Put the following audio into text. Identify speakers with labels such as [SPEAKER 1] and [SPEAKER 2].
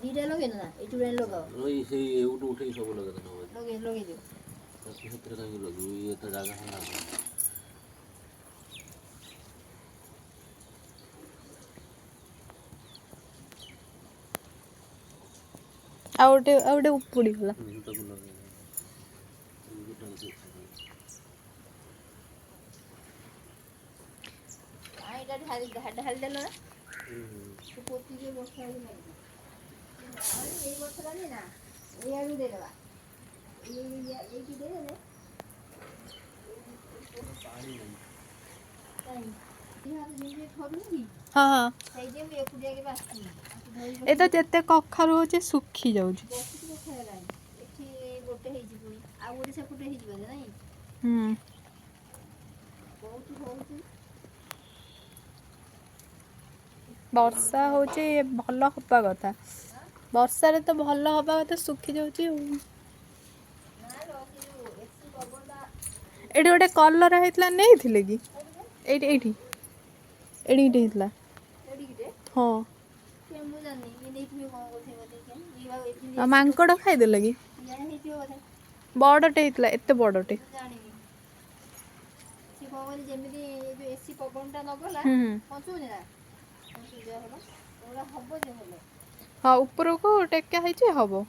[SPEAKER 1] ଦିଟା ଲଗେଇନ ନା, ଏଇ ଚୂଡ଼ାଣି ଲଗାଅ।
[SPEAKER 2] ଏଇ ସେଇ ଏଇଠୁ ଉଠେଇକି ସବୁ ଲଗେଇଦେଲେ ହବ।
[SPEAKER 1] ଲଗେଇ ଲଗେଇ ଦିଅ।
[SPEAKER 2] ତାକୁ ସେଥିରେ କାହିଁକି ଲଗେଇବୁ? ଇଏ ତ ଜାଗା ଖଣ୍ଡା ହବ।
[SPEAKER 3] ଆଉ ଗୋଟେ, ଆଉ ଗୋଟେ ଉପୁଡ଼ିଗଲା।
[SPEAKER 2] ତାକୁ ଲଗେଇଦେ। ଗୋଟା।
[SPEAKER 1] ପାଣିଟା ଢାଳି ଢାଳି ଦେଲ ନା, ସେ ପୋତି ବର୍ଷା ହେଇକି ଲାଗିବ। ଏଇ ବର୍ଷଟା ନା, ଏଇଆଡୁ ଦେଇଦେବା, ଏଇ ଏଇଠି ଦେଇଦେଲେ। କାଇଁ ଯେମିତି ଥରୁନି କି?
[SPEAKER 3] ହଁ।
[SPEAKER 1] ସେଇଥିପାଇଁ ମୁଁ ଏକୁଟିଆ କେବେ ଆସିନି।
[SPEAKER 3] ଏ ତ ଯେତେ କଖାରୁ ହଉଛି ଶୁଖି ଯାଉଛି।
[SPEAKER 1] ବହୁତ କଥା ହେଲାଣି। ଏଠି ଗୋଟେ ହେଇଛି, ପୁଣି ଆଉ ଗୋଟେ ସେପଟେ ହେଇଯିବ ନାଇଁ?
[SPEAKER 3] ହୁଁ।
[SPEAKER 1] ବହୁତ ହଉଛି।
[SPEAKER 3] ବର୍ଷା ହଉଛି, ଭଲ ହବା କଥା। ବର୍ଷାରେ ତ ଭଲ ହବା କଥା, ଶୁଖି ଯାଉଛି ଆଉ।
[SPEAKER 1] ନା ଲୋ, ସେ ଯୋଉ ଏସି ପବନଟା।
[SPEAKER 3] ଏଇଠି ଗୋଟେ କଲରା ହେଇଥିଲା, ନେଇଥିଲେ କି? ଏଇଠି, ଏଇଠି, ଏଡ଼ିକିଟେ ହେଇଥିଲା।
[SPEAKER 1] ଏଡ଼ିକିଟେ?
[SPEAKER 3] ହଁ।
[SPEAKER 1] ସେ ମୁଁ ଜାଣିନି, ଇଏ ନେଇଥିବେ କଣ କରୁଥିବେ ବୋଧେ ଇଏ ଆଉ ଏମିତି।
[SPEAKER 3] ଆଉ ମାଙ୍କଡ଼ ଖାଇଦେଲା କି?
[SPEAKER 1] ଇଆଡ଼େ ହେଇଥିବ ବୋଧେ।
[SPEAKER 3] ବଡ଼ଟେ ହେଇଥିଲା, ଏତେ ବଡ଼ଟେ।
[SPEAKER 1] ମୁଁ ଜାଣିନି। ସେ କଣ କହିଲି, ଯେମିତି ଏ ଯୋଉ ଏସି ପବନଟା ନଗଲା ପଞ୍ଚୁନି ନା, ପଞ୍ଚୁ ଯାହା ହବ ଓରା ହବ ଯେ ଭଲ।
[SPEAKER 3] ହଁ, ଉପରକୁ ଟେକା ହେଇଛି, ହବ।